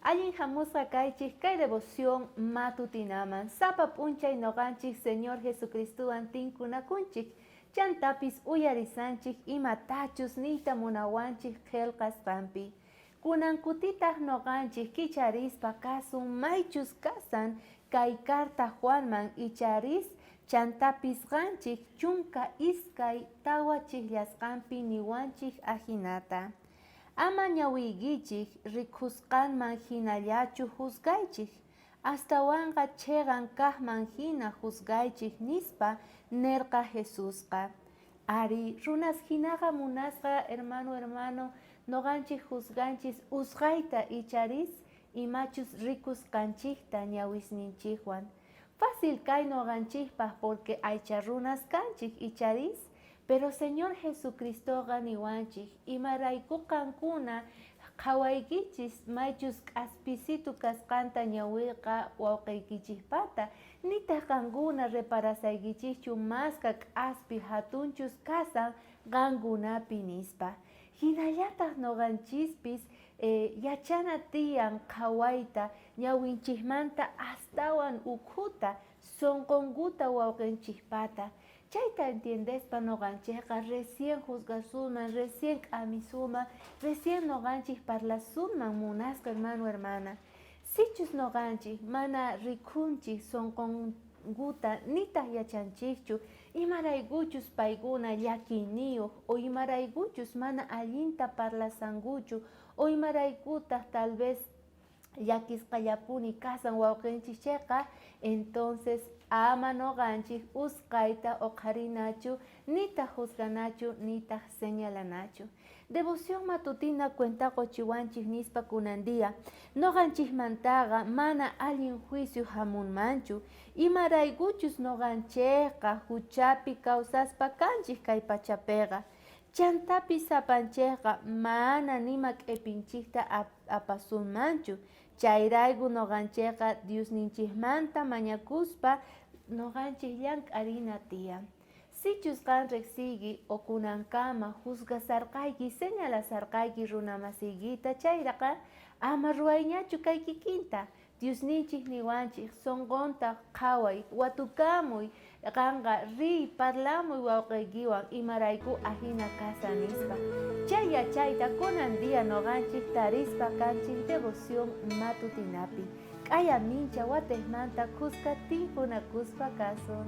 Allin hamusqa kaychik kay devoción matutinaman. Sapa p'unchay noqanchik Señor Jesucristowan tinkunakunchik, chantapis uyarisanchik imatachus niyta munawanchik qhelqasqanpi. Kunan kutitaj noqanchik kicharispa kasun maychus kasan kay carta Juanman icharis chantapis qanchik 12 chijllasqanpi niwanchik ajinata. Ama ñawiykichik rikusqanman jinallachu juzgaychik, astawanqa cheqan kajman jina juzgaychik nispa nerqa Jesusqa. Ari, runas jinaqa munasqa hermano, hermano, noqanchik juzganchis usqayta icharis imachus rikusqanchikta ñawisninchikwan. Fácil kay noqanchikpaj porque aycha runas kanchik icharis, pero Señor Jesucristoqa niwanchik imarayku qankuna qhawaykichis maychus k'aspisitu kasqanta ñawiqa wawqeykichikpata, nitaj qankuna reparasaykichikchu maska k'aspi jatunchus kasan qankunapi nispa. Jinallataj noqanchispis yachana tiyan qhawayta ñawinchikmanta astawan ukhuta sonqonkuta wawqenchikpata. Chayta entiendespa noqanchejqa recién juzgasunman, recién k'amisunman, recién noqanchej parlasunman munasqa hermano, hermana. Sichus noqanchej mana rikhunchej sonqonkuta nitaj yachanchejchu imaraykuchus paykuna llakiyniyoj o imaraykuchus mana allinta parlasankuchu o imaraykutaj tal vez llakisqallapuni kasan wawqenchik chayqa, entonces ama noqanchik usqayta oqharinachu, nitaj juzganachu, nitaj señalanachu. Devoción matutina cuenta qochiwanchik nispa kunan día, noqanchikmantaqa mana allin juicio hamunmanchu, imaraykuchus noqanchikqa huchapi kawsaspa kanchik kay pachapiqa. Chantapis sapanchejqa mana nima k'epinchikta apasunmanchu. Chayrayku noqanchejqa Diosninchejmanta mañakuspa noqanchej llank'arina tiyan. Sichus qan rejsiyki o kunankama juzgasarqayki, señalasarqayki runamasiykita chayraqa, ama ruwayñachu kay kikinta. Diosninchej niwanchej, sonqonta qhaway, watukamuy, qanqa riy, parlamuy wawqeykiwan, imarayku ajina kasa nispa. Chay yachayta kunan día noqanchej tarispa kanchej devoción matutinapi. K'aya mincha watejmanta khuska tinkunakuspa kasun.